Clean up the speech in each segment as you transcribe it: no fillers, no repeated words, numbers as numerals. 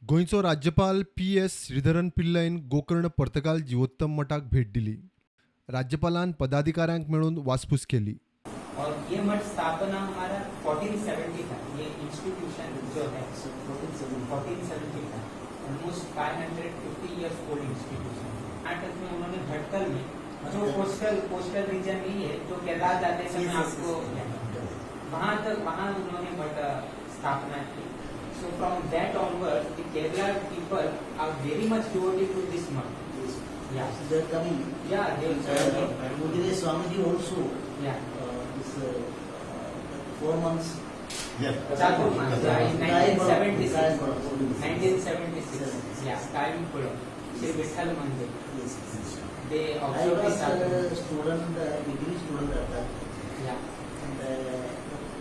गोंयचो राज्यपाल पी.एस. श्रीधरन पिल्लईन गोकर्ण पर्तगाल जिवोत्तम मठाक भेट दिली. राज्यपालान पदाधिकाऱ्यांक मेळून वासपूस केली. और ये मठ स्थापना हमारा 1470 का ये इंस्टीट्यूशन जो है, 1470 का, almost 550 years old institution. Karnataka में उन्होंने भटकल में, जो कोस्टल कोस्टल रीजन ही है, जो केरला जाते समय आपको वहां तक, वहां उन्होंने मठ स्थापना की. So from that onward, the Kerala people are very much devoted to this math. Yeah. So they are coming. Yeah, they Mudire Swamiji also, this 4 months. Chaturmas, yeah, in 1976. 1976. 1976, yeah, Kayamkulam, Shri Vitthal Mandir. Yes. They I observed was the Chaturmas. A student, degree student at that time. And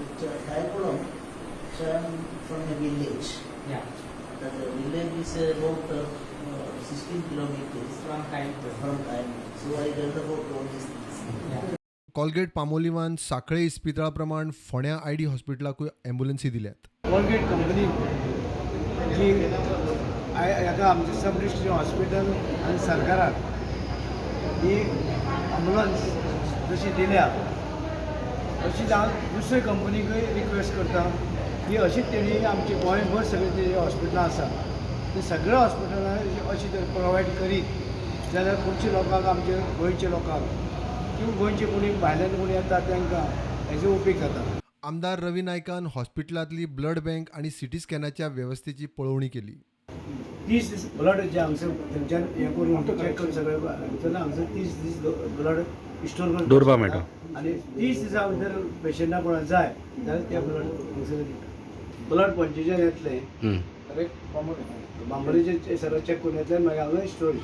it's Kayamkulam, so I am from a village. That village is about 16 kilometers From Kayamkulam. From Kayamkulam. So I learned about all these things. Colgate पामोलिवान साखळे इस्पितळा प्रमाण फोंड्यां ID हॉस्पिटलाकूय ॲम्ब्युलन्सी दिल्यात. Colgate company जी हाका आमचे सब district hospital आनी सरकाराक ही ambulance जशी दिल्या, तशीच हांव दुसरे कंपनीकूय रिक्वेस्ट करता की अशीच तेणी आमचे गोंयभर सगळीं जी हॉस्पिटलां आसा, ते सगळ्या हॉस्पिटलां अशी जर प्रोवायड करीत जाल्यार खुबशे लोकांक, आमचे गोंयच्या लोकांक किंवा गोंयचे कोणी भायल्यान कोणी येता तांकां हेजो उपेग जाता. आमदार रवी नायकान हॉस्पिटलांतली ब्लड बँक आनी सिटी स्कॅनाच्या वेवस्थेची पळोवणी केली. 30 दीस ब्लड जे हांगसर थंयच्यान हें करून, चॅक करून सगळें थंयसर हांगसर 30 दीस ब्लड स्टोर करून दवरपाक मेळटा. आनी 30 दिसां भितर पेशंटाक कोणाक जाय जाल्यार ते ब्लड हांगसर दिता. ब्लड 25 येतलें. करेक्ट, बांबोळीचे सगळें चॅक करून येतलें, मागीर हांगा स्टोरेज.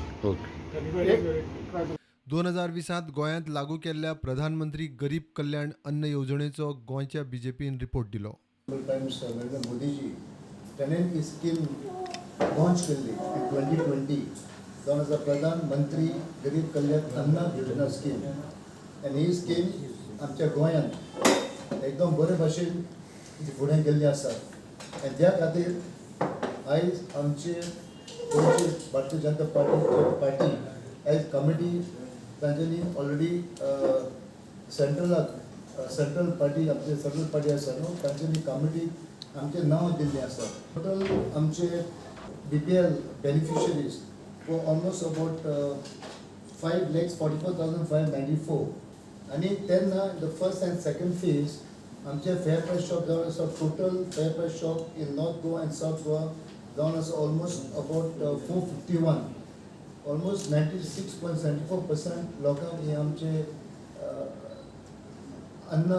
2020त गोंयांत लागू केल्ल्या प्रधानमंत्री गरीब कल्याण अन्न येवजणेचो गोंयच्या बीजेपीन रिपोर्ट दिलो. प्राईम मिनिस्टर नरेंद्र मोदीजी ताणें ही स्कीम लॉन्च केल्ली इन 2020, जावन आसा प्रधानमंत्री गरीब कल्याण अन्न योजना स्कीम. आनी ही स्कीम आमच्या गोंयांत एकदम बरे भाशेन फुडें गेल्ली आसा. आनी त्या खातीर आयज आमचे गोंयची भारतीय जनता पार्टी आयज कमिटी तांच्यांनी ऑलरेडी सेंट्रलाक, सेंट्रल पार्टी, आमचे सेंट्रल पार्टी आसा न्हू, तांच्यांनी कमिटी आमचें नांव दिल्लें आसा. टोटल आमचे बीपीएल बेनिफिशरीज वो almost about 5,44,594. आनी तेन्ना the first and second phase आमचे फेयर प्रायस शॉप जावन आसा, total fair price shop in North Goa and South Goa जावन आसा almost about 451, almost 96.74% लोकांक हे आमचे अन्न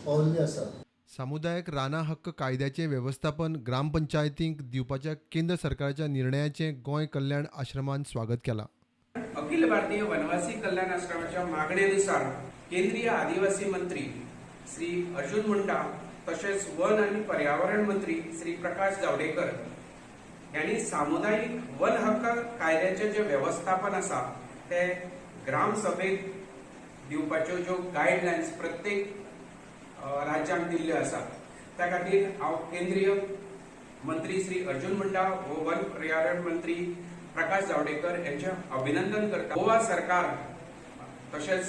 पावल्लें आसा. सामुदायिक रानां हक्क कायद्याचें वेवस्थापन ग्रामपंचायतींक दिवपाच्या केंद्र सरकाराच्या निर्णयाचें गोंय कल्याण आश्रमान स्वागत केलां. अखिल भारतीय वनवासी कल्याण आश्रमाच्या मागणेनुसार केंद्रीय आदिवासी मंत्री श्री अर्जुन मुंडा तशेंच वन आणि पर्यावरण मंत्री श्री प्रकाश जावडेकर यांनी सामुदायिक वन हक्क कायद्याचें जे व्यवस्थापन आसा ते ग्रामसभेत दिवपाच्यो ज्यो गायडलायन्स प्रत्येक राज्यांक दिल्ल्यो आसा, त्या खातीर हांव केंद्रीय मंत्री श्री अर्जुन मुंडा व वन पर्यावरण मंत्री प्रकाश जावडेकर यांचे अभिनंदन करता. गोवा सरकार तशेंच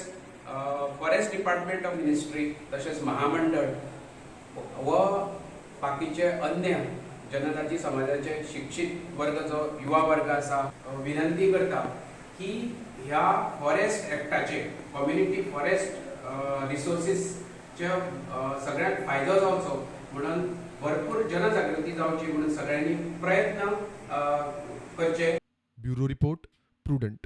फॉरेस्ट डिपार्टमेंट ऑफ मिनिस्ट्री तशेंच महामंडळ व बाकीचे अन्य जनजाती समाजाचे शिक्षीत वर्ग, जो युवा वर्ग आसा, विनंती करता की ह्या फॉरेस्ट एक्टाचे, कम्युनिटी फॉरेस्ट रिसोर्सीसचे सगळ्यांक फायदो जावचो म्हणून, भरपूर जनजागृती जावची म्हणून सगळ्यांनी प्रयत्न करचे. Bureau report, prudent.